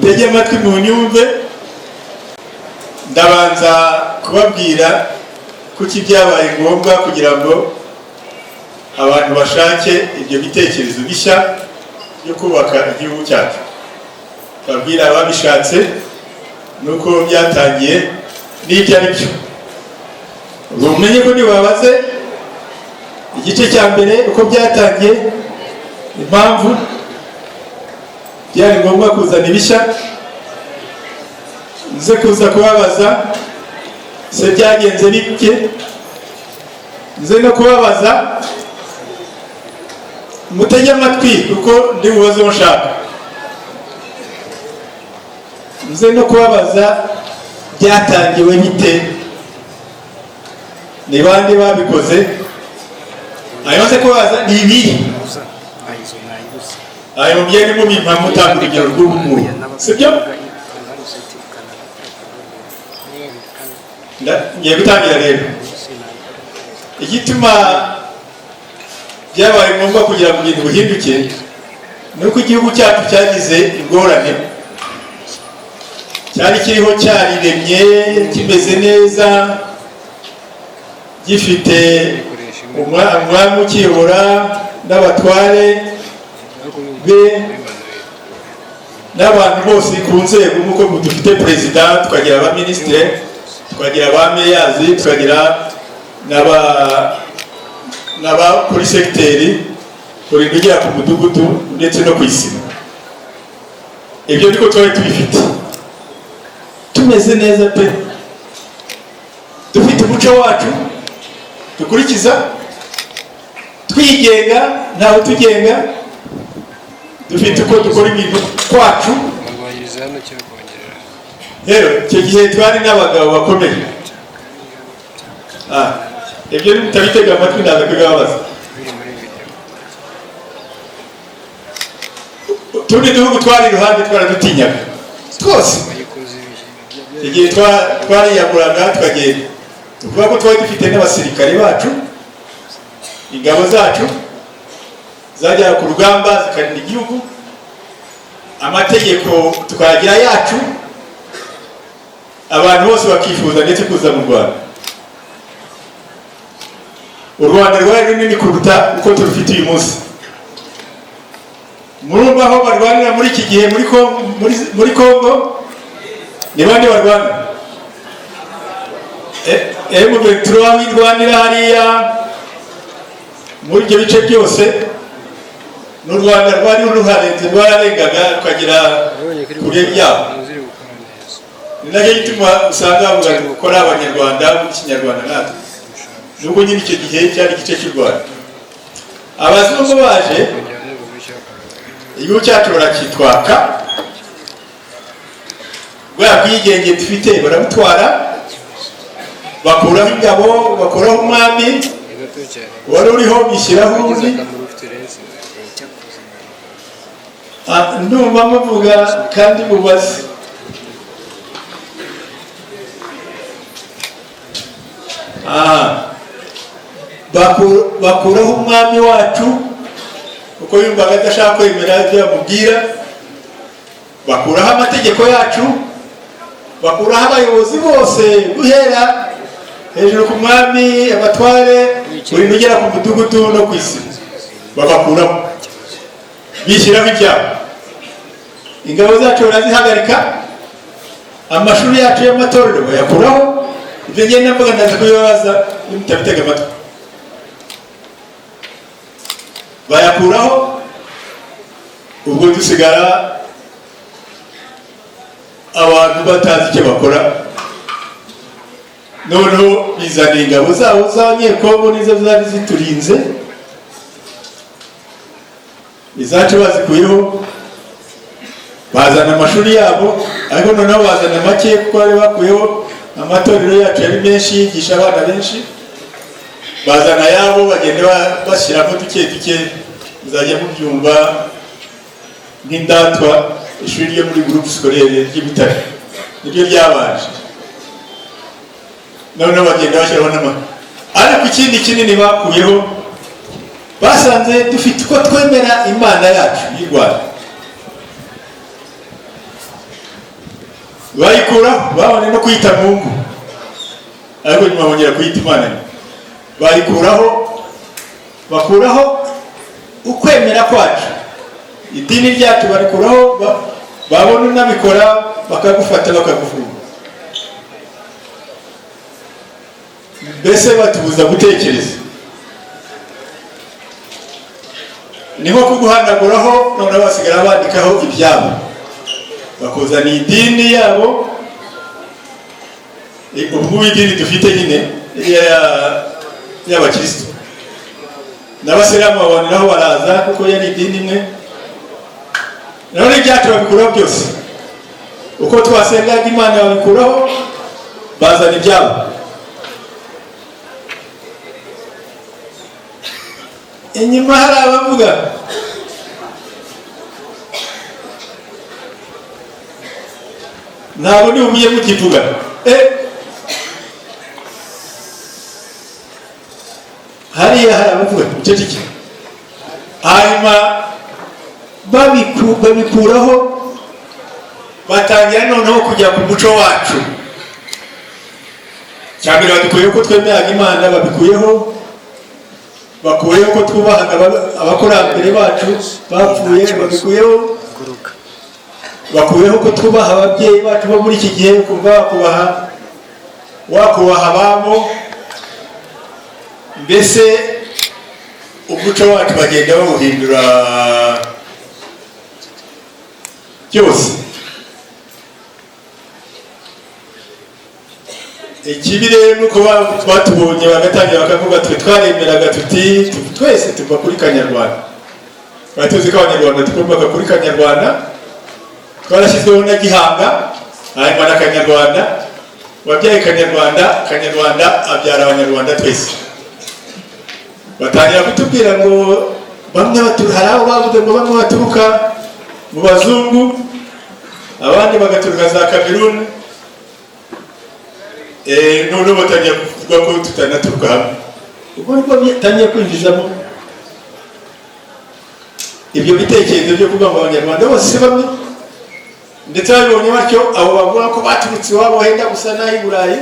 Mutege amatwi mu nyumve. Ndabanza kubabwira kuki byabaye ngombwa kugira ngo abantu bashake ibyo bitekerezo bishya byo kubaka igihugu cyacu. Babwira ababishatse nuko byatangiye n'ibyo ari byo. Ubwo mumenye ko nibabaze igice cya mbere uko byatangiye, impamvu byari ngombwa kuzana ibishya, nze kuza kubabaza se byagenze bike, nze no kubabaza, mutege amatwi kuko ndi bubaze nshaka, nze no kubabaza byatangiwe bite, ni bande babikoze. Ayo nze kubabaza ni ibihe, ayo mugende mubimpa mutanga urugero rw'ubu ngubu, sibyo? Ngiye gutangira rero. Igituma byabaye ngombwa kugira ngo ibintu bihinduke ni uko igihugu cyacu cyagize ingorane. Cyari kiriho, cyariremye, kimeze neza, gifite umwami ukiyobora n'abatware be n'abantu bose ku nzego, nk'uko dufite perezida, tukagira abaminisitiri, tukagira ba meyazi, tukagira n'aba kuri segiteri, kurinda ugera ku mudugudu ndetse no ku isibo. Ibyo niko twari tubifite, tumeze neza pe, dufite umuco wacu dukurikiza, twigenga, ntawe utugenga, dufite uko dukora ibintu kwacu. Rero icyo gihe twari n'abagabo bakomeye. Ibyo mutabitega amatwi ndaza kubibabaza. Utundi duhugu twari iruhande twaradutinyaga twose. Igihe twariyaguraga tukagenda, ni ukuvuga ko twari dufite n'abasirikare bacu, ingabo zacu zajyaga ku rugamba zikarinda igihugu, amategeko tukayagira yacu, abantu bose bakifuza ndetse kuza mu Rwanda. U Rwanda rwari runini kuruta uko turufite uyu munsi. Murumva aho barwanira muri iki gihe muri Congo ni bande barwana? M23 irwanira hariya muri ibyo bice byose. N'u Rwanda rwari ruharenze, rwararengaga rukagera kure yabo. Ni nacyo gituma usanga bavuga ngo gukora Abanyarwanda mu Kinyarwanda natwe, nubwo nyine icyo gihe cyari igice cy'u Rwanda. Abazungu baje, igihugu cyacu barakitwaka, bwa bwigenge dufite barabutwara, bakuraho ingabo, bakuraho umwami wari uriho, bishyiraho undi. Ndumva muvuga kandi mubaze. Bakuraho umwami wacu kuko yumvaga adashaka kwemera ibyo bamubwira, bakuraho amategeko yacu, bakuraho abayobozi bose guhera hejuru ku mwami, abatware, buri ugera ku mudugudu no ku isi, babakuraho, bishyiraho ibyabo. Ingabo zacu barazihagarika, amashuri yacu y'amatorero bayakuraho. Ibyo ngenda mvuga ndaza kubibabaza nimutabitega amatwi. Bayakuraho, ubwo dusigara abantu batazi icyo bakora. Noneho bizana ingabo zabo z'Abanyekongo, nizo zari ziturinze, izacu bazikuyeho, bazana amashuri yabo, ariko noneho bazana make kuko bari bakuyeho amatorero yacu yari menshi yigisha abana benshi. Bazana ayabo, bagenda bashyiramo duke duke, muzajya mubyumva nk'indatwa. Ishuri ryo muri groupe scolaire ry'i Butare niryo ryabanje, noneho bagenda bashyiraho n'ama. Ariko ikindi kinini bakuyeho, basanze dufite uko twemera Imana yacu y'u Rwanda. Bayikuraho, babone no kuyita Mungu, ariko nyuma bongera kuyita Imana. Bayikuraho, bakuraho ukwemera kwacu, idini ryacu barikuraho. Babona unabikora bakagufata, bakagufunga, mbese batubuza gutekereza. Ni nko kuguhanaguraho. Noneho basigara bandikaho ibyabo, bakuzana idini yabo. Ubu ngubu idini dufite nyine y'abakirisitu n'abasilamu baboneraho baraza, kuko yari idini imwe. None ibyacu babikuraho byose, uko twasengaga Imana babikuraho, bazana ibyabo. Inyuma hari abavuga ntabwo ndi bumye mukivuga. Hariya hari abavuga muceceke. Hanyuma babikuraho, batangira noneho kujya ku muco wacu. Cya mbere badukuyeho ko twemeraga Imana, babikuyeho. Bakuyeho ko twubahaga abakurambere bacu bapfuye, babikuyeho. Bakuyeho ko twubaha ababyeyi bacu bo muri iki gihe, kumva wakubaha ababo. Mbese umuco wacu bagenda bawuhindura byose. Ikibi rero ni uko batubonye bagatangira bakavuga, twe twaremeraga tuti twese tuva kuri Kanyarwanda. Twari tuzi ko Abanyarwanda dukomoka kuri Kanyarwanda, twarashyizweho na Gihanga, hanyuma na Kanyarwanda wabyaye Kanyarwanda, Kanyarwanda abyara Abanyarwanda twese. Batangira kutubwira ngo bamwe hari abo bavuze ngo bamwe baturuka mu bazungu, abandi bagaturuka za Kameruni. Noneho batangira kuvuga ko tutanaturuka hamwe. Ubwo nibwo batangiye kwinjizamo ibyo bitekerezo byo kuvuga ngo Abanyarwanda bose si bamwe. Ndetse babibonye batyo, abo bavuga ko baturutse iwabo henda gusa n'aho i Burayi,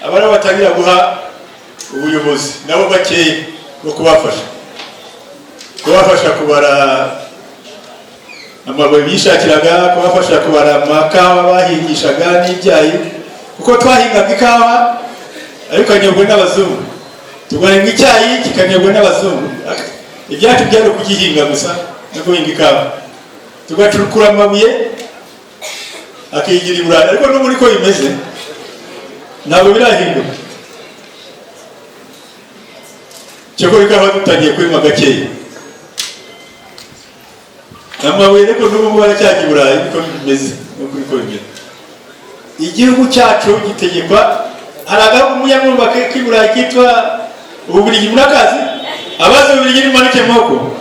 aba aribo batangira guha ubuyobozi, nabo bakeya, bwo kubafasha kubara amabuye bishakiraga, kubafasha kubara amakawa bahingishaga n'ibyayi, kuko twahingaga ikawa ariko ikanyobwa n'abazungu, tugahinga icyayi kikanyobwa n'abazungu. Ibyacu byari ukugihinga gusa no guhinga ikawa, tugacukura amabuye akigira i Burayi. Ariko n'ubu niko bimeze, ntabwo birahinduka. Cyakora ikawa dutangiye kuyinywa gakeya, amabuye ariko n'ubu ngubu aracyajya i Burayi. Niko bimeze, nuko niko bimeze. Igihugu cyacu gitegekwa, hari agahugu mujya k'i Burayi kitwa Ububiligi, murakazi? Abazi Ububiligi nimumanike amaboko.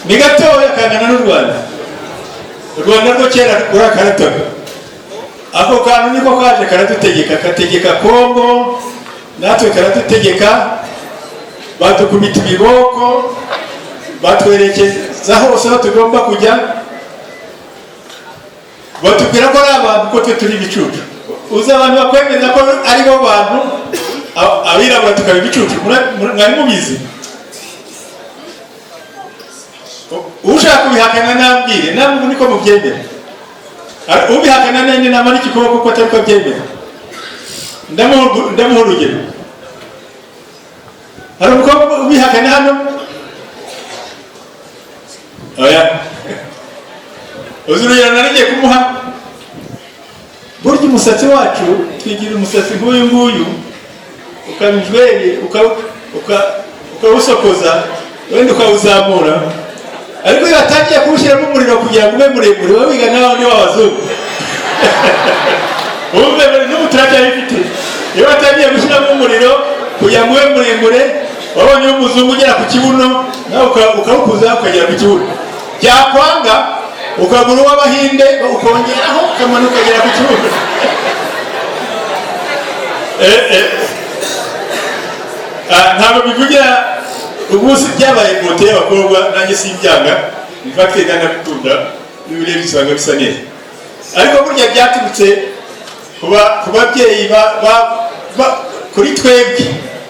Ni gatoya kangana n'u Rwanda. U Rwanda rwo kera rurakaratoga. Ako kantu niko kaje karadutegeka, kategeka Kongo, natwe karadutegeka. Badukubita ibiboko, batwerekeza hose aho tugomba kujya, batubwira ko ari abantu, ko twe turi ibicucu. Uzi abantu bakwemeza ko ari bo bantu, abirabura tukaba ibicucu? Mwari mubizi? Ushaka kubihakana nambwire, namwe niko mubyemera. Ubihakana nanjye namanike ukuboko ko atari ko abyemera. Ndamuha urugero. Hari umukobwa ubihakana hano? Oya. Uzi urugero nari kumuha? Burya umusatsi wacu, twigira umusatsi nk'uyu nguyu, ukaba injweri, ukawusokoza, wenda ukawuzamura, ariko iyo watangiye kuwushyiramo umuriro kugira ngo ube muremure, wowe wiga nawe ni w'abazungu. Wumve, n'ubu turacyabifite. Iyo watangiye gushyiramo umuriro kugira ngo ube muremure, wabonye umuzungu ugera ku kibuno, nawe ukawukuza ukagera ku kibuno. Byakwanga ukagura uw'Abahinde, ukongeraho, ukamanuka ukagera ku kibuno. Ntabwo bivugira umunsi byabaye mode y'abakobwa, nanjye simbyanga, in fact ndanabikunda. Iyo urebye usanga bisa neza, ariko burya byaturutse ku babyeyi kuri twebwe,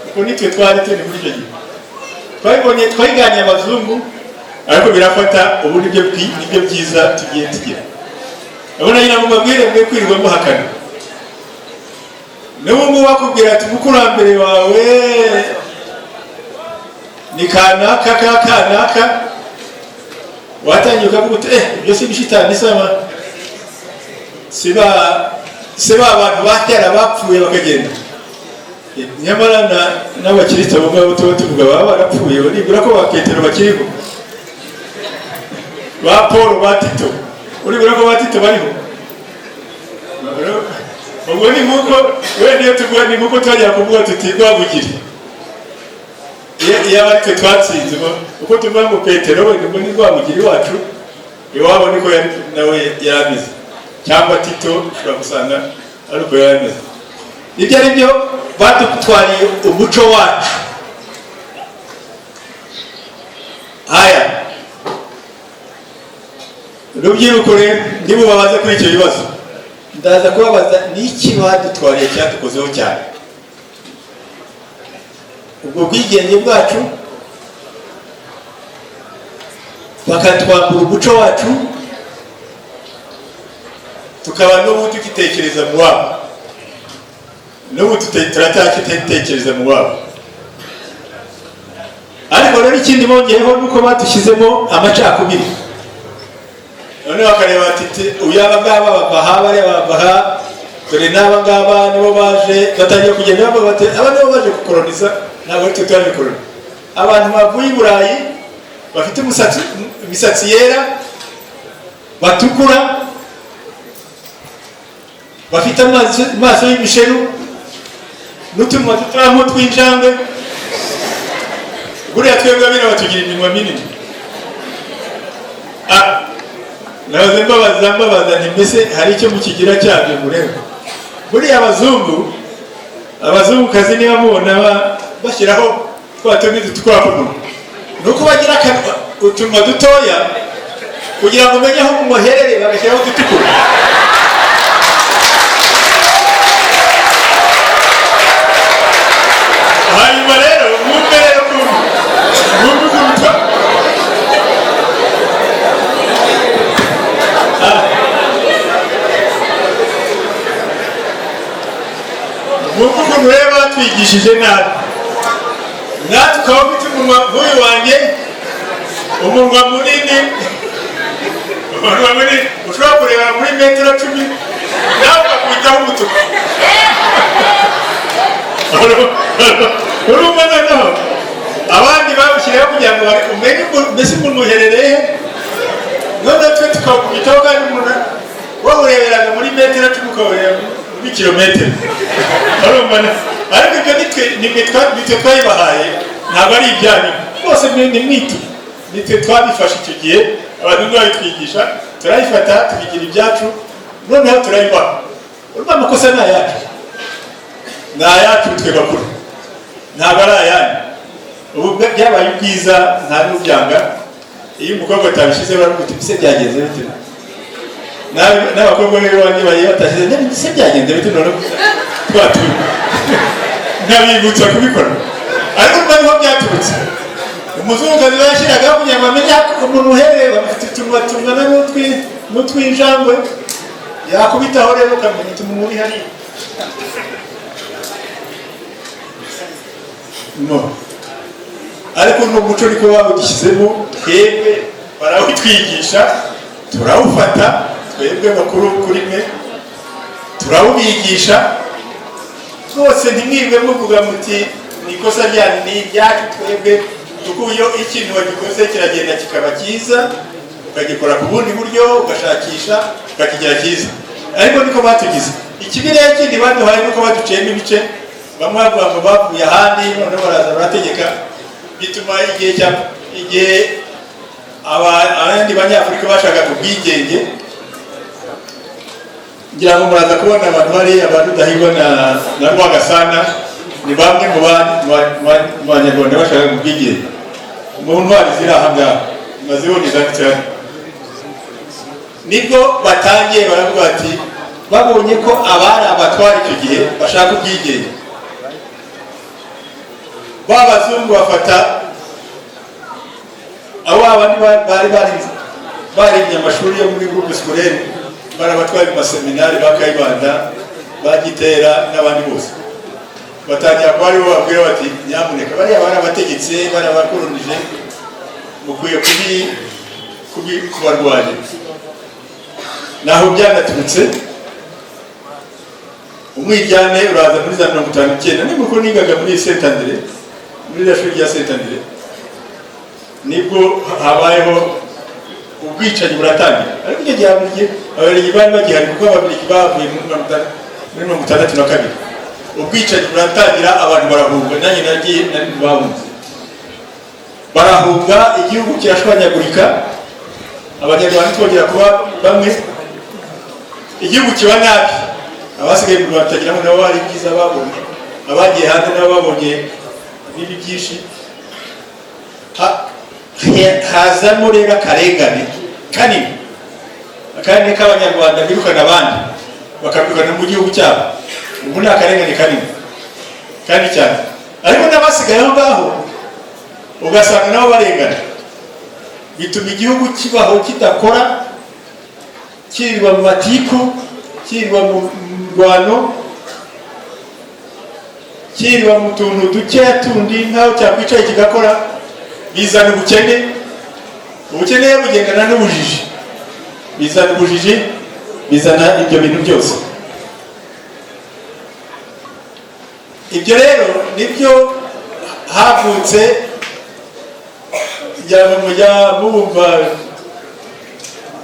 kuko nitwe twari turi muri icyo gihe twabibonye, twayiganiye abazungu, ariko birafata. Ubu nibyo byiza tugiye tugira. Urabona nyina, mubabwire mwe kwirirwa muhakana. N'ubu ngubu bakubwira ati umukurambere wawe ni kanaka ka kanaka, watangiye ukavuga uti: "Ibyo si ibishitani, sama si ba bantu ba kera bapfuye bakagenda." Nyamara n'abakirisito abo ngabo tuba tuvuga baba barapfuye, nibura ko ba Petero bakiriho, ba Paul, ba Tito, uribura ko ba Tito bariho. Ubwo ni nkuko wenda iyo tuvuga, ni nkuko twajya kuvuga tuti Rwabugiri iyo aba twe twatsinze, uko tuvuga ngo Petero we nibwo ni Rwabugiri wacu iwabo, niko yari nawe yari ameze, cyangwa Tito ushobora gusanga ari uko yari ameze. Ibyo ari byo, badutwariye umuco wacu. Haya, rubyiruko rero, ndibubabaze kuri icyo bibazo. Ndaza kubabaza ni iki badutwariye cyatukozeho cyane, ubwo bwigenge bwacu, bakatwambura umuco wacu, tukaba n'ubu tugitekereza mu wabo, n'ubu turacyakitekereza mu wabo. Ariko rero ikindi bongeyeho ni uko badushyizemo amacakubiri. Noneho bakareba bati uyu, aba ngaba bava aha, bariya bava aha, dore n'aba ngaba nibo baje. Batangiye kugenda bavuga bati aba nibo baje gukoroniza. Ntabwo ari twe twaje gukoroniza. Abantu bavuye i Burayi bafite imisatsi yera, batukura, bafite amaso y'ibisheru n'utunwa dutoya nk'utw'injangwe. Buriya twebwe abirabura tugira iminwa minini. Nahoze mbabaza nti: "Mbese hari icyo mukigira cyabyo mureba?" Buriya abazungu, abazungukazi, niba mubona bashyiraho twa tundi dutukura ku munwa, ni uko bagira utunwa dutoya, kugira ngo umenye aho umuherereye, bagashyiraho udutukura. Hanyuma rero mwumve rero mwumve ukuntu mwumve ukuntu rero batwigishije nabi, natwe ukaba ufite umunwa nk'uyu wanjye, umunwa munini, umunwa munini ushobora kureba muri metero 10, nawe ugakubitaho umutuku. Urumva noneho abandi babishyiriyeho kugira ngo umenye mbese umuntu uherereye he, noneho twe tukawukubitaho, kandi umuntu wowe ureberaga muri metero 10, ukawureba muri kilometero. Urumva ariko ibyo nitwe twayibahaye, ntabwo ari ibyanyu bose. Ni mwitu nitwe twabifashe icyo gihe, abantu babitwigisha, turayifata tubigira ibyacu, noneho turayibaha. Urumva amakosa ni ayacu, ni ayacu twe bakuru, ntabwo ari ayanyu. Ubu byabaye ubwiza, nta n'ubyanga. Iyo umukobwa atabishyize baravuga uti: "Ese byagenze bite?" N'abakobwa rero banjye bagiye batashyize: "Ese byagenze bite?" None twatuye nkabibutsa kubikora. Ariko urumva niho byaturutse. Umuzungukazi bashyiragaho kugira ngo bamenye aho umuntu uherereye, bafite utunwa tungana n'utw'injangwe, yakubitaho rero ukamenya uti umuntu uri hariya. No ariko ni umuco, niko bawudushyizemo twebwe, barawutwigisha turawufata, twebwe bakuru kuri mwe turawubigisha rwose. Ntimwirwe muvuga muti ni ikosa ryanyu, ni iryacu twebwe, kuko iyo ikintu wagikoze kiragenda kikaba cyiza, ukagikora ku bundi buryo, ugashakisha ukakigira cyiza. Ariko niko batugize. Ikibi rero kindi baduhaye nuko baduciyemo ibice, bamwe bavuga ngo bavuye ahandi, noneho baraza barategeka, bituma igihe abandi banyafurika bashakaga ubwigenge. Ngira ngo muraza kubona abantu bari aba Rudahigwa na Rwagasana, ni bamwe mu banyarwanda bashakaga ubwigenge, mu ntwari ziri aha ngaha, mazibona zanditse hano. Nibwo batangiye baravuga bati, babonye ko abari abatwara icyo gihe bashaka ubwigenge, ba bazungu bafata abo abandi bari barimye amashuri yo muri groupe scolaire, barabatwaye mu maseminari, ba Kayibanda, ba Gitera n'abandi bose, batangira kuba aribo babwira bati: "Nyamuneka, bariya barabategetse, barabakoronije, mukwiye kubarwanya." Naho byanaturutse umwiryane uraza muri za 59. Nibwo nigaga muri Saint André, muri ririya shuri rya Saint André, nibwo habayeho ubwicanyi buratangira. Ariko icyo gihe Ababiligi bari bagihari, kuko Ababiligi bavuye muri 62. Ubwicanyi buratangira, abantu barahunga. Nanjye nagiye, nari mu bahunze. Barahunga, igihugu kirashwanyagurika, Abanyarwanda twongera kuba bamwe, igihugu kiba nabi. Abasigaye mu Rwanda batagira ngo nabo hari ibyiza babonye, abagiye hanze nabo babonye ibibi byinshi. Hazamo rero akarengane kanini, akarengane k'Abanyarwanda birukana abandi, bakabirukana mu gihugu cyabo. Ubu ni akarengane kanini kandi cyane. Ariko n'abasigaye aho ngaho ugasanga nabo barengana, bituma igihugu kibaho kidakora, kirirwa mu matiku, kirirwa mu mirwano, kirirwa mu tuntu dukeya tundi nk'aho cyakwicaye kigakora. Bizana ubukene. Ubukene bugendana n'ubujiji, bizana ubujiji, bizana ibyo bintu byose. Ibyo rero nibyo havutse njya mujya mubumva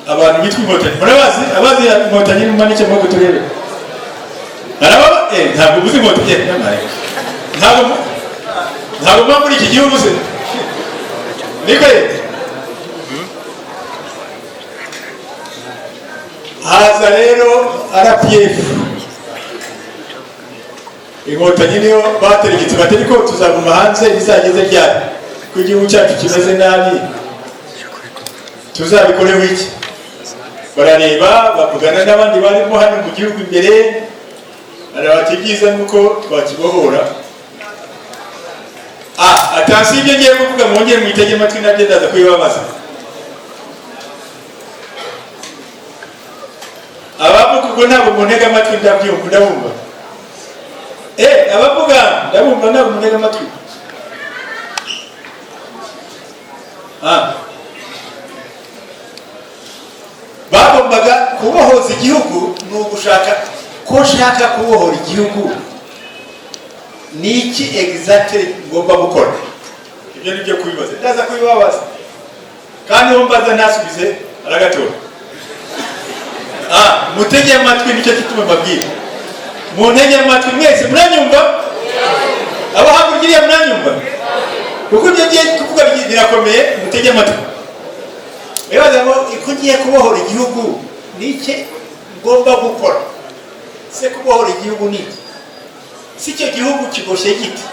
abantu bitwa Inkotanyi. Murabazi? Abazi Inkotanyi mumanike amaboko turebe. Araba ntabwo ubuze Inkotanyi, nyamara ntabwo muba muri iki gihugu se? Niko ye haza rero RPF Inkotanyi, niyo bategetse bati: "Ariko tuzaguma hanze bizageze ryari, ko igihugu cyacu kimeze nabi, tuzabikoreho iki?" Barareba, bavugana n'abandi barimo hano mu gihugu imbere, bareba bati: "Ibyiza ni uko twakibohora." Attention, ibyo ngiye kuvuga mwongere mwitege amatwi, nabyo ndaza kubibabaza. Abavuga ubwo ntabwo muntega amatwi, ndabyumva, ndabumva. Abavuga ndabumva, ntabwo muntega amatwi. Bagombaga kubohoza igihugu. Ni ugushaka ko nshaka kubohora igihugu, ni iki exactly ngomba gukora? Ibyo ni byo kubibaza, ndaza kubibabaza. Kandi uwo mbaza ntasubize aragatora. Mutege amatwi, nicyo gituma mbabwira muntege amatwi mwese. Muranyumva? Abo hakurya iriya muranyumva? Kuko ibyo ngiye kuvuga birakomeye, mutege amatwi. Bibaza ngo ko ngiye kubohora igihugu, ni iki ngomba gukora se? Kubohora igihugu ni iki? Si icyo gihugu kiboshye gite?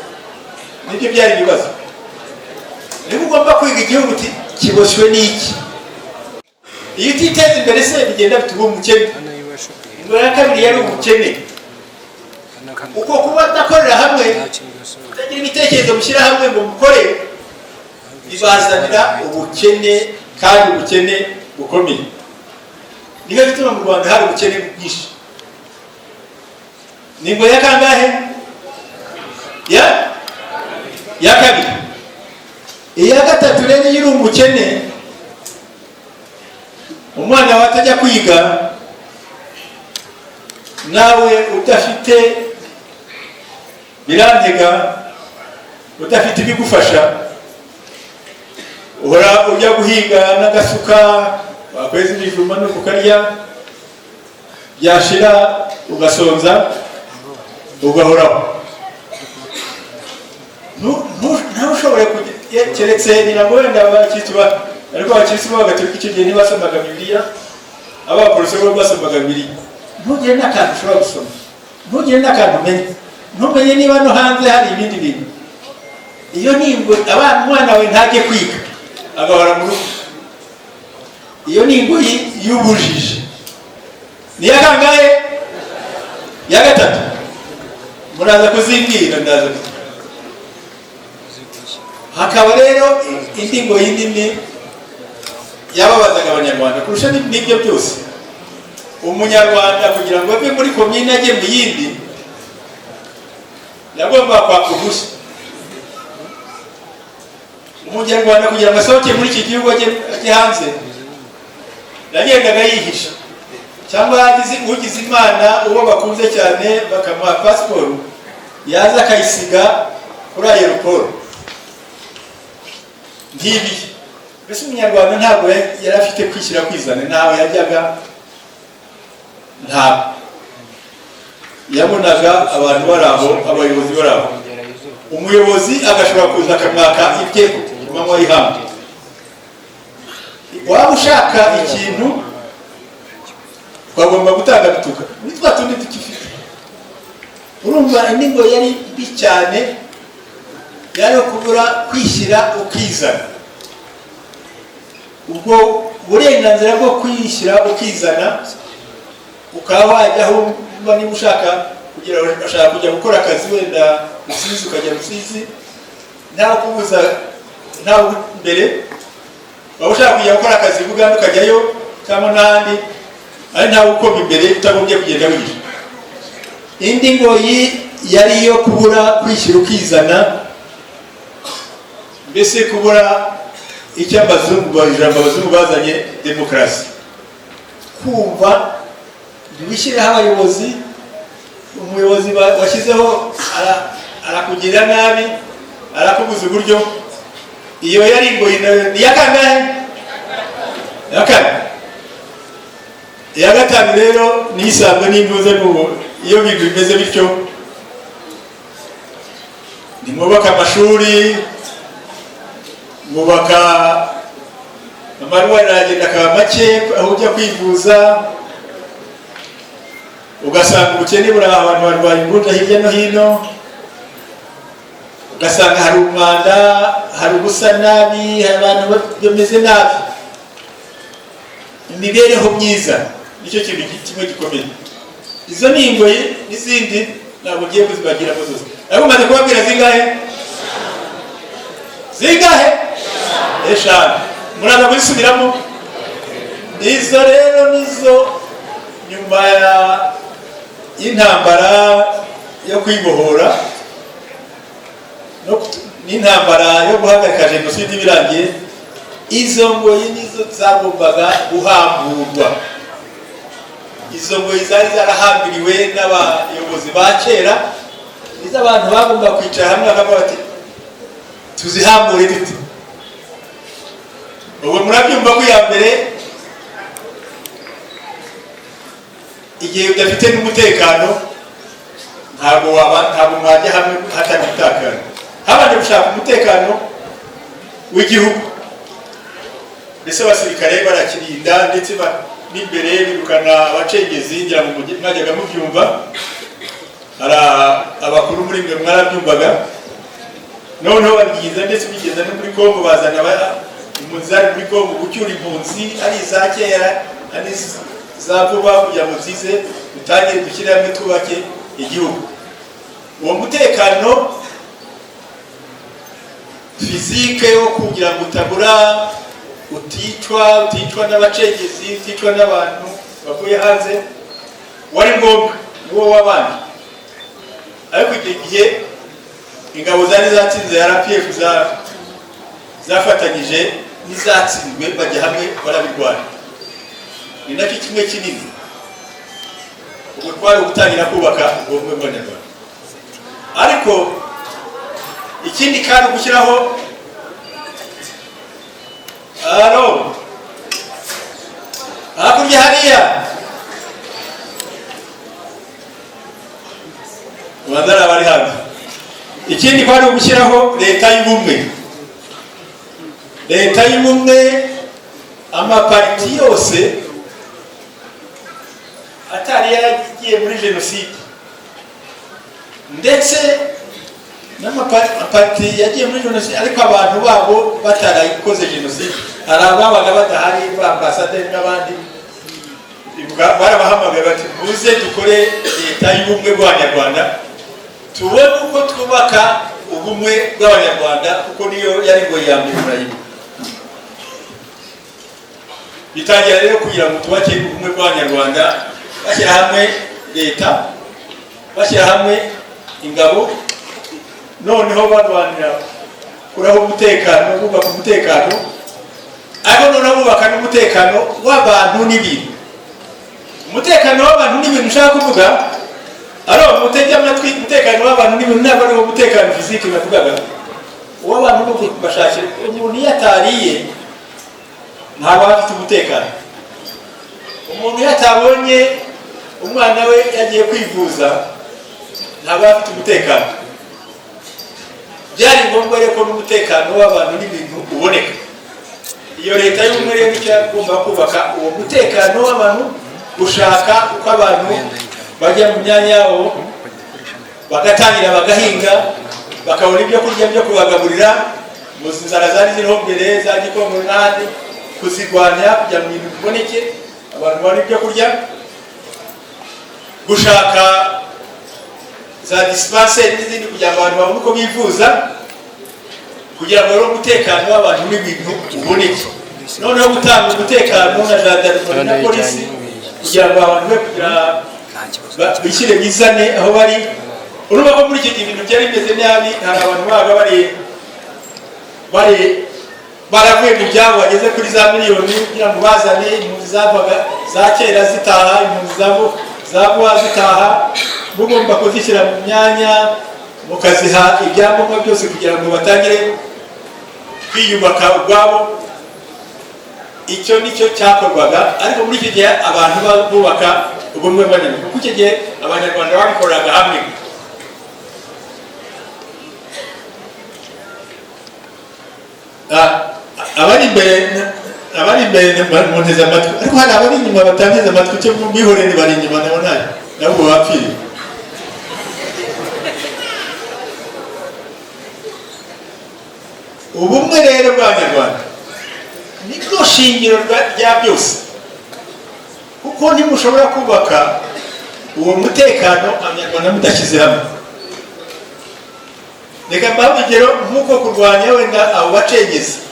Nibyo byari ibibazo. Niba ugomba kwiga igihugu uti kiboshywe n'iki? Iyo utiteza imbere se bigenda bituma umukene. Ingo ya kabiri yari ubukene, uko kuba adakorera hamwe, kutagira ibitekerezo mushyira hamwe ngo mukore, bibazanira ubukene, kandi ubukene bukomeye. Niyo bituma mu Rwanda hari ubukene bwinshi. Ni ingo ya kangahe? Ya kabiri. Iya gatatu rero, iyo uri umukene, umwana wawe atajya kwiga, nawe udafite birantega, udafite ibigufasha, uhora ujya guhinga n'agasuka, wakweza ibijumba nuko ukarya, byashira ugasonza, ugahoraho. Ntushobore kujya, keretse ngira ngo wenda abakristu ariko abakristu b'Abagatolika icyo gihe ntibasomaga Bibiliya, abaporoso bo basomaga Bibiliya. Ntugire n'akantu ushobora gusoma, ntugire n'akantu umenya, ntumenye niba no hanze hari ibindi bintu. Iyo nibwo abana, umwana wawe ntajye kwiga, agahora mu rugo. Iyo ni ingoyi y'ubujiji. Ni iya kangahe? Ya gatatu. Muraza kuzimbwira, ndaza. Hakaba rero indi ngoyi nini yababazaga Abanyarwanda kurusha n'ibyo byose. Umunyarwanda kugira ngo ave muri komine ajye mu yindi, yagomba kwaka uruhushya. Umunyarwanda kugira ngo asohoke muri iki gihugu ajye hanze, yagendaga yihisha, cyangwa yagize ugize Imana, uwo bakunze cyane, bakamuha pasiporo, yaza akayisiga kuri aéroport ntibiye. Mbese Umunyarwanda ntabwo yari afite kwishyira kwizana, ntawe yajyaga, ntabwo yabonaga abantu bari aho, abayobozi bari aho. Umuyobozi agashobora kuza akamwaka ibye ku manywa y'ihangu. Waba ushaka ikintu, twagomba gutanga bituka ni twa tundi tukifite. Urumva indi ngo yari mbi cyane yari kubura kwishyira ukizana. Ubwo burenganzira bwo kwishyira ukizana, ukaba wajya aho uba, niba ushaka kugira, ushaka kujya gukora akazi wenda Rusizi, ukajya Rusizi nta kubuza, nta mbere. Waba ushaka kujya gukora akazi Bugande, ukajyayo cyangwa n'ahandi, ari ntawe ukoma imbere, utagombye kugenda wihisha. Indi ngoyi yari iyo kubura kwishyira ukizana, mbese kubura icyo abazungu, ijambo abazungu bazanye, demokarasi. Kumva ntiwishyireho abayobozi, umuyobozi washyizeho arakugirira nabi, arakubuza uburyo. Iyo yari ingoyi nayo. Ni iya kangahe? Iya kane. Iya gatanu rero ni isanzwe n'imbuze mu iyo ibintu bimeze bityo: nimwubaka amashuri, mwubaka amaruwa, aragenda akaba make aho ujya kwivuza, ugasanga ubukene buri aho, abantu barwaye imvunja hirya no hino, ugasanga hari umwanda, hari ubusa nabi, hari abantu bameze nabi. Imibereho myiza nicyo kintu kimwe gikomeye. Izo ni ingoyi n'izindi ntabwo ngiye kuzibagiramo zose, ariko maze kubabwira zingahe? Zingahe? Eshanu. Muraza kuzisubiramo. Izo rero nizo nyuma ya y'intambara yo kwibohora n'intambara yo guhagarika jenoside birangiye, izo ngoyi nizo zagombaga guhamburwa. Izo ngoyi zari zarahambiriwe n'abayobozi ba kera, nizo abantu bagomba kwicara hamwe bakavuga bati: "Tuzihambure dute?" Ubwo murabyumva ko iya mbere, igihe udafite n'umutekano, ntabwo waba, ntabwo mwajya hamwe hatari umutekano. Habanje gushaka umutekano w'igihugu, mbese abasirikare barakirinda, ndetse n'imbere birukana abacengezi. Ngira ngo mwajyaga mubyumva, hari abakuru muri mwe mwarabyumvaga. Noneho babyiza, ndetse bigeza no muri Kongo, bazana impunzi zari muri Kongo, gucyura impunzi, ari iza kera, ari iza vuba, kugira ngo zize dutangire dushyire hamwe twubake igihugu. Uwo mutekano physique wo kugira ngo utabura, uticwa n'abacengezi, uticwa n'abantu bavuye hanze, wari ngombwa, niwo w'abandi. Ariko icyo gihe ingabo zari zatsinze, RPF, zafatanyije n'izatsinzwe, bajya hamwe barabirwanya. Ni nacyo kimwe kinini. Ubwo twari gutangira kubaka ubumwe bw'Abanyarwanda. Ariko ikindi kandi gushyiraho aro hakurya hariya Rwanda abari hano. Ikindi kwari ugushyiraho leta y'ubumwe. Leta y'ubumwe, amapariti yose atari yaragiye muri jenoside, ndetse n'amapariti yagiye muri jenoside ariko abantu babo batarayikoze jenoside. Hari ababaga badahari, ba ambasaderi n'abandi barabahamagaye bati: "Muze dukore leta y'ubumwe bw'Abanyarwanda, tubone uko twubaka ubumwe bw'Abanyarwanda," kuko niyo yari ingoyi ya mbere. Murayibuka. Bitangira rero kugira ngo twubake ubumwe bw'Abanyarwanda, bashyira hamwe leta, bashyira hamwe ingabo, noneho barwanira kuraho umutekano, bubaka umutekano, ariko noneho bubaka n'umutekano w'abantu n'ibintu. Umutekano w'abantu n'ibintu ushaka kuvuga ari mutege amatwi. Umutekano w'abantu n'ibintu ntabwo ari uwo mutekano physique bavugaga. Uw'abantu ni ukubashakira. Umuntu iyo atariye ntabwo aba afite umutekano. Umuntu iyo atabonye umwana we yagiye kwivuza ntabwo aba afite umutekano. Byari ngombwa rero ko n'umutekano w'abantu n'ibintu uboneka. Iyo leta y'ubumwe rero nicyo igomba kubaka, uwo mutekano w'abantu, gushaka uko abantu bajya mu myanya yabo, bagatangira bagahinga, bakabona ibyo kurya byo kubagaburira. Muzi inzara zari ziriho mbere za Gikongoro n'ahandi, kuzirwanya kugira ngo ibintu biboneke, abantu babone ibyo kurya, gushaka za dispensaire n'izindi kugira ngo abantu babone uko bivuza, kugira ngo rero umutekano w'abantu n'ibintu uboneke. Noneho gutanga umutekano na gendarmerie na polisi kugira ngo abantu be kugira bishyire bizane aho bari. Urumva ko muri icyo gihe ibintu byari bimeze nabi. Hari abantu babaga bari baravuye mu byabo bageze kuri za miliyoni, kugira ngo bazane impunzi zavaga za kera zitaha, impunzi za vuba zitaha, mugomba kuzishyira mu myanya, mukaziha ibyangombwa byose kugira ngo batangire kwiyubaka ubwabo. Icyo nicyo cyakorwaga. Ariko muri icyo gihe abantu bubaka ubumwe bw'Abanyarwanda, kuko icyo gihe Abanyarwanda babikoraga hamwe. Abari imbere munteze amatwi, ariko hari abari inyuma batanteze amatwi. Cyo mbihorere, bari inyuma nabo ntayo, nabo bapfiriye. Ubumwe rero bw'Abanyarwanda nibwo shingiro rya byose, kuko ntimushobora kubaka uwo mutekano Abanyarwanda mudashyize hamwe. Reka mbahe urugero nk'uko kurwanya wenda abo bacengezi,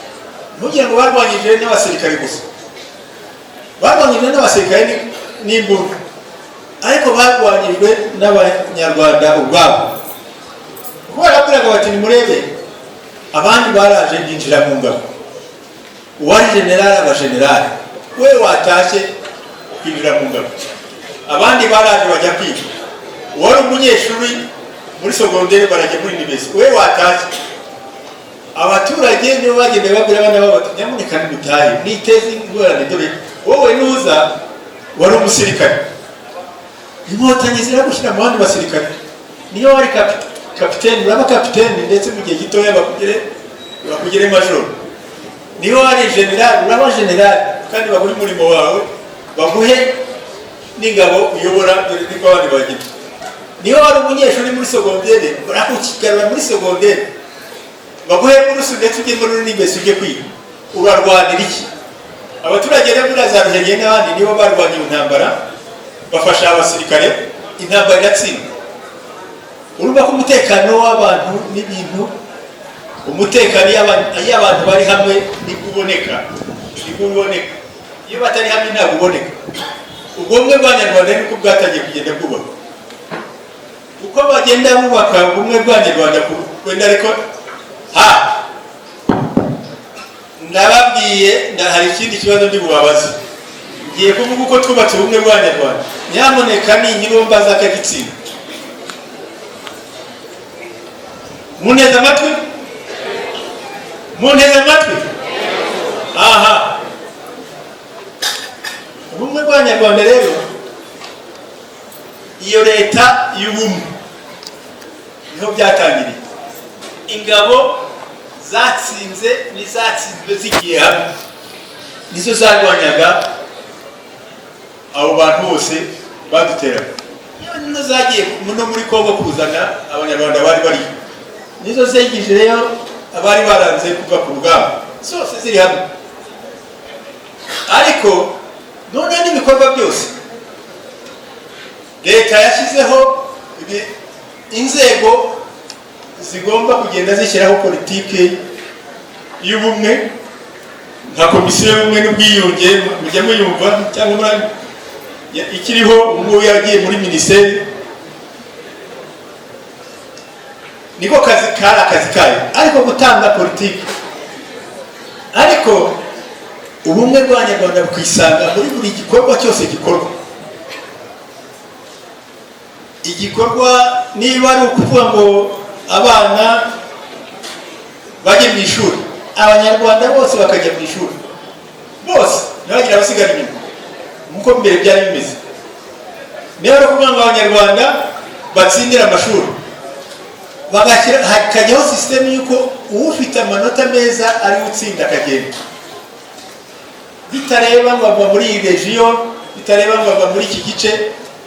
ntugire ngo barwanyije n'abasirikare gusa. Barwanyije n'abasirikare n'imbunda, ariko barwanyijwe n'Abanyarwanda ubwabo, kuko barabwiraga bati: "Nimurebe, abandi baraje binjira mu ngabo, uwari generali aba generali, we watashye ukinjira mu ngabo. Abandi baraje bajya kwiga, uwari umunyeshuri muri sogondere barajya muri université, we watashye." Abaturage nibo bagenda babwira abana babo bati: "Nyamuneka nimutahe, niteze ingorane. Dore wowe nuza wari umusirikare, Inkotanyi ziragushyira mu bandi basirikare. Niyo wari kapiteni uraba kapiteni, ndetse mu gihe gitoya bakugere majoro. Niyo wari generali uraba generali, kandi baguhe umurimo wawe, baguhe n'ingabo uyobora. Dore niko abandi bagira. Niyo wari umunyeshuri muri sogondere barakugarura muri sogondere, baguhe buruse, ndetse ujye muri université ujye kwiga. Urarwanira iki?" Abaturage rero muri za Ruhengeri n'abandi nibo barwanye iyo ntambara, bafasha abasirikare, intambara iratsinda. Urumva ko umutekano w'abantu n'ibintu, umutekano iyo abantu bari hamwe nibwo uboneka, nibwo uboneka. Iyo batari hamwe ntabwo uboneka. Ubumwe bw'Abanyarwanda niko bwatangiye kugenda bwubaka, uko bagenda bubaka ubumwe bw'Abanyarwanda wenda. Ariko ha ndababwiye, hari ikindi kibazo ndi bubabaze. Ngiye kuvuga uko twubatse ubumwe bw'Abanyarwanda. Nyamuneka ningira mbaza akagitsinda, munteze amatwi, munteze amatwi. Aha, ubumwe bw'Abanyarwanda rero, iyo leta y'ubumwe niho byatangiriye. Ingabo zatsinze n'izatsinzwe zigiye hamwe nizo zarwanyaga abo bantu bose baduteraga. Nizo zagiye no muri Kongo kuzana Abanyarwanda bari bariyo, nizo zegeje rero abari baranze kuva ku rugamba, zose ziri hamwe. Ariko noneho n'ibikorwa byose leta yashyizeho inzego zigomba kugenda zishyiraho politiki y'ubumwe, nka Komisiyo y'Ubumwe n'Ubwiyunge, mujya muyumva cyangwa ikiriho ubu ngubu, yagiye muri minisiteri. Niko kazi kari akazi kayo, ariko gutanga politiki, ariko ubumwe bw'Abanyarwanda bukisanga muri buri gikorwa cyose gikorwa. Igikorwa niba ari ukuvuga ngo abana bajye mu ishuri, Abanyarwanda bose bakajya mu ishuri bose, ntibagire abasigara inyuma nk'uko mbere byari bimeze. Niba ari ukuvuga ngo Abanyarwanda batsindire amashuri, bagashyira hakajyaho sisitemu y'uko ufite amanota meza ari utsinda akagenda, bitareba ngo ava muri iyi région, bitareba ngo ava muri iki gice,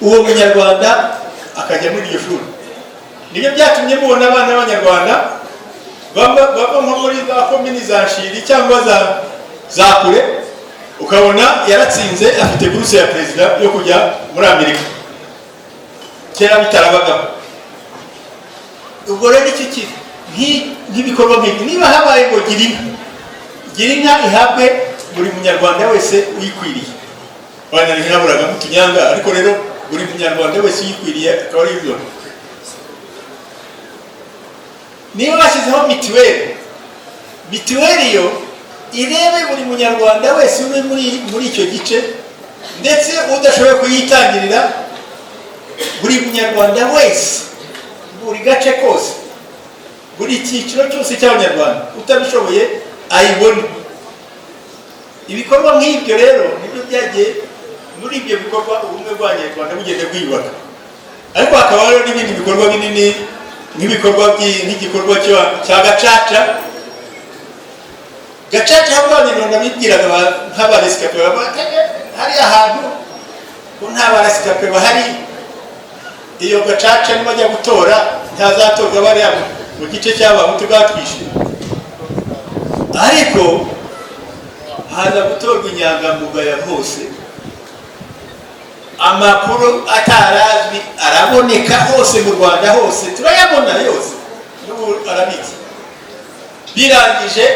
uwo Munyarwanda akajya muri iryo shuri. Nibyo byatumye mubona abana b'Abanyarwanda bava nko muri za komini za Nshiri cyangwa za kure, ukabona yaratsinze, afite buruse ya perezida yo kujya muri Amerika, kera bitarabagaho. Ubwo rero icyo kiri nk'ibikorwa nk'ibi, niba habaye ngo gira inka, gira inka ihabwe buri Munyarwanda wese uyikwiriye. Abana ntihaburagamo utunyanga, ariko rero buri Munyarwanda wese uyikwiriye akaba ari ibyo. Niba bashyizeho mituweli, mituweli yo irebe buri Munyarwanda wese uri muri icyo gice, ndetse udashoboye kuyitangirira, buri Munyarwanda wese, buri gace kose, buri cyiciro cyose cy'Abanyarwanda utabishoboye ayibone. Ibikorwa nk'ibyo rero nibyo byagiye muri ibyo bikorwa ubumwe bw'Abanyarwanda bugenda bwiyubaka. Ariko hakaba hariho n'ibindi bikorwa binini, nk'ibikorwa nk'igikorwa cya Gacaca. Gacaca aho Abanyarwanda bibwiraga nk'aba rescapés bavuga ati, "Hariya hantu ko nta ba rescapés bahari, iyo Gacaca nibajya gutora ntazatorwa bariya mu gice cy'Abahutu batwishe?" Ariko haza gutorwa inyangamugayo hose, amakuru atarazwi araboneka hose mu Rwanda hose, turayabona yose n'ubu arabitse. Birangije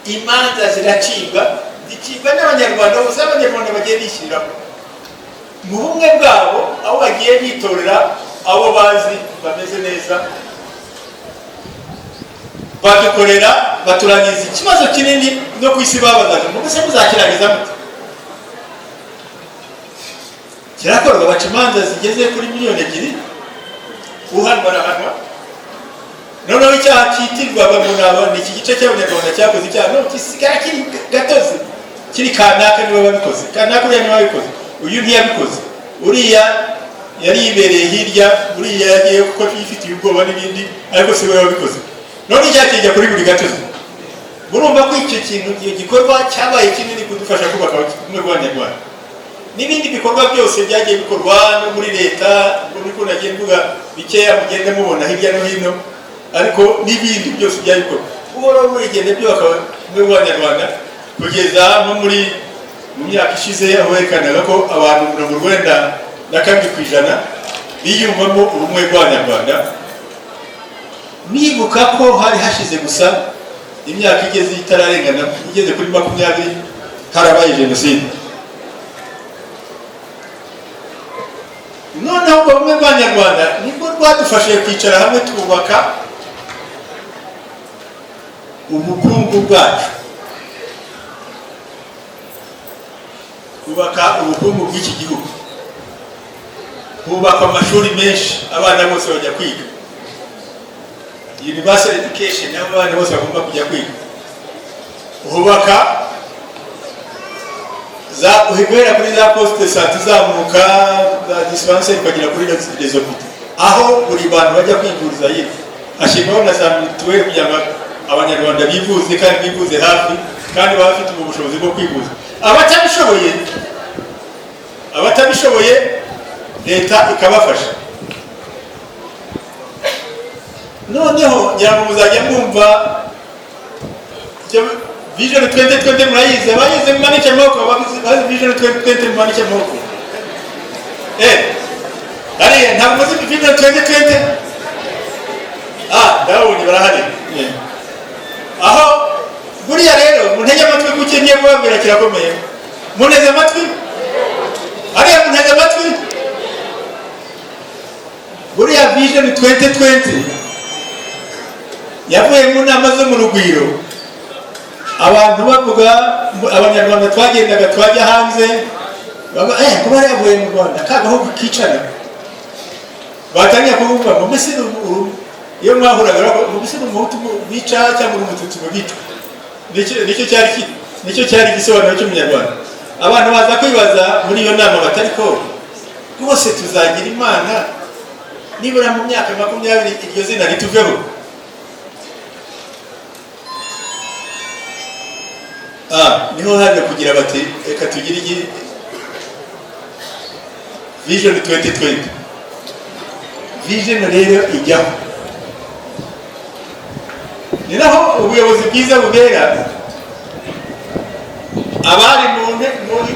imanza ziracibwa, zicibwa n'Abanyarwanda bose. Abanyarwanda bagiye bishyiriraho mu bumwe bwabo, aho bagiye bitorera abo bazi bameze neza, badukorera, baturangiza ikibazo kinini no ku isi babazaga ngo: "Mbese muzakirangiza mute?" Kirakorwa, baca imanza zigeze kuri miliyoni 2, uhanwa arahanwa. Noneho icyaha cyitirwaga ngo naba ni iki gice cy'Abanyarwanda cyakoze icyaha, no gisigara kiri gatozi, kiri kanaka niwe wabikoze, kanaka uriya niwe wabikoze, uyu ntiyabikoze, uriya yari yibereye hirya, uriya yagiye kuko yifitiye ubwoba n'ibindi, ariko si we wabikoze. None icyaha kijya kuri buri gatozi. Murumva ko icyo kintu, icyo gikorwa cyabaye kinini kudufasha kubaka ubumwe bw'Abanyarwanda. N'ibindi bikorwa byose byagiye bikorwa no muri leta, ubwo niko nagiye mvuga bikeya mugenda mubona hirya no hino, ariko n'ibindi byose byagiye bikorwa buhoro bigenda byubaka ubumwe bw'Abanyarwanda, kugeza nko mu myaka ishize aho werekanaga ko abantu 92% biyumvamo ubumwe bw'Abanyarwanda. Nibuka ko hari hashize gusa imyaka igeze itararengana, igeze kuri 20, harabaye jenoside. Noneho ubwo bumwe bw'Abanyarwanda nibwo rwadufashije kwicara hamwe, twubaka ubukungu bwacu, kubaka ubukungu bw'iki gihugu, hubakwa amashuri menshi, abana bose bajya kwiga, universal education, aho abana bose bagomba kujya kwiga, hubaka za guhera kuri za poste de santé, izamuka za dispensaire, ukagera kuri les hôpitaux, aho buri bantu bajya kwivuriza hirya, hashyirwaho na za mituweli kugira ngo Abanyarwanda bivuze kandi bivuze hafi, kandi baba bafite ubu bushobozi bwo kwivuza. Abatabishoboye leta ikabafasha. Noneho ngira ngo muzajya mwumva icyo Vision 2020 murayizi? Abayizi mumanike amaboko. Abazi Vision 2020 mumanike amaboko. Hariya ntabwo muzi Vision 2020? Ah, ndababonye, barahari. Aho buriya rero muntege amatwi, kuko ngiye kubabwira kirakomeye. Munteze amatwi hariya, munteze amatwi. Buriya Vision 2020 yavuye mu nama zo mu Rugwiro, abantu bavuga, Abanyarwanda twagendaga twajya hanze bavuga, kuba yavuye mu Rwanda ka gahugu kicana, batangiye kuvuga ngo mbese iyo mwahuraga ngo mbese ni Umuhutu bica cyangwa uri Umututsi mu bica? Nicyo cyari igisobanuro cy'Umunyarwanda. Abantu baza kwibaza muri iyo nama batari ko rwose tuzagira Imana nibura mu myaka 20 iryo zina rituveho. Niho haje kugira bati reka tugire iyi Vision 2020. Vision rero ijyaho, ni naho ubuyobozi bwiza bubera. Abari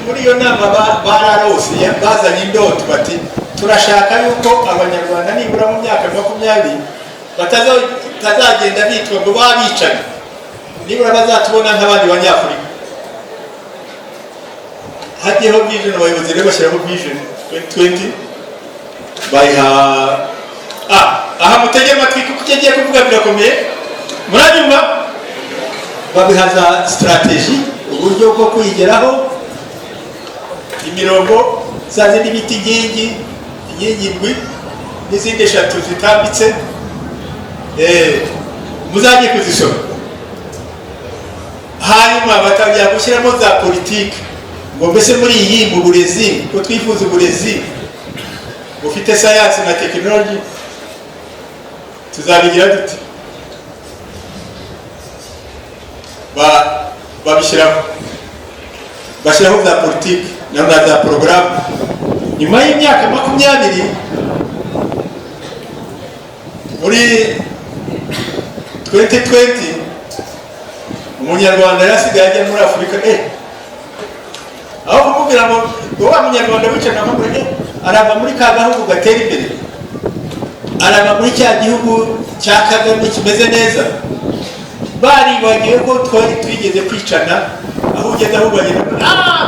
muri iyo nama bararose, bazanye indoto bati turashaka yuko Abanyarwanda nibura mu myaka 20 batazagenda bitwa ngo babicaye, nibura bazatubona nk'abandi Banyafurika. Hagiyeho vision, abayobozi rero bashyiraho Vision 2020, bayiha aha mutege amatwi kuko icyo agiye kuvuga birakomeye. Muranyumva? Babiha za strategy, uburyo bwo kuyigeraho, imirongo za zindi bita inkingi, inkingi ndwi n'izindi eshatu zitambitse. Muzajye kuzisoma. Hanyuma batangira gushyiramo za politiki, ngo mbese muri iyi mu burezi, ko twifuza uburezi bufite sayansi na tekinoloji, tuzabigira dute? Babishyiraho, bashyiraho za politiki na za porogaramu. Nyuma y'imyaka 20, muri 2020, Umunyarwanda yasigaye ajya muri Afurika, aho kumubwira ngo wa Munyarwanda wicaye akamubwira, arava muri ka gahugu gatera imbere, arava muri cya gihugu cya Kagame kimeze neza. Baribagiwe ko twari twigeze kwicana. Aho ugeze aho bagera,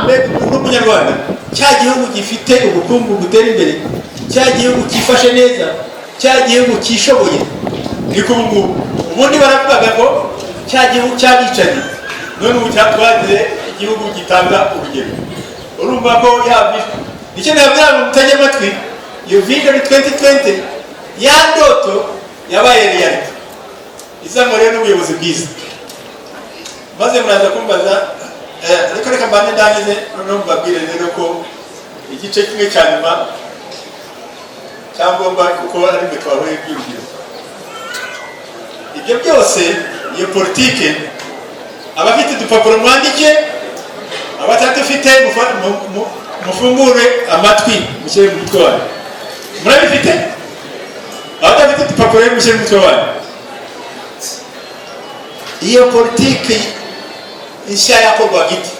mbega umuntu w'Umunyarwanda, cya gihugu gifite ubukungu butera imbere, cya gihugu cyifashe neza, cya gihugu cyishoboye. Niko ubu ngubu ubundi baravugaga ngo cya gihugu cy'abicanyi, none ubu cyatwagize igihugu gitanga urugero. Urumva ko ya nicyo nabwira ngo mutajya amatwi. Iyo Vision 2020 ya ndoto yabaye reality, izanwa rero n'ubuyobozi bwiza. Maze muraza kumbaza, reka mbanze ndangize, noneho mbabwire rero ko igice kimwe cya nyuma cyangombwa, kuko ari mwe twahuye by'urubyiruko. Ibyo byose, iyo politike, abafite udupapuro mwandike, abatadufite mufungure amatwi mushyire mu mutwe wanyu. Murabifite? Abadafite udupapuro rero mushyire mu mutwe wanyu. Iyo politiki nshya yakorwaga ite?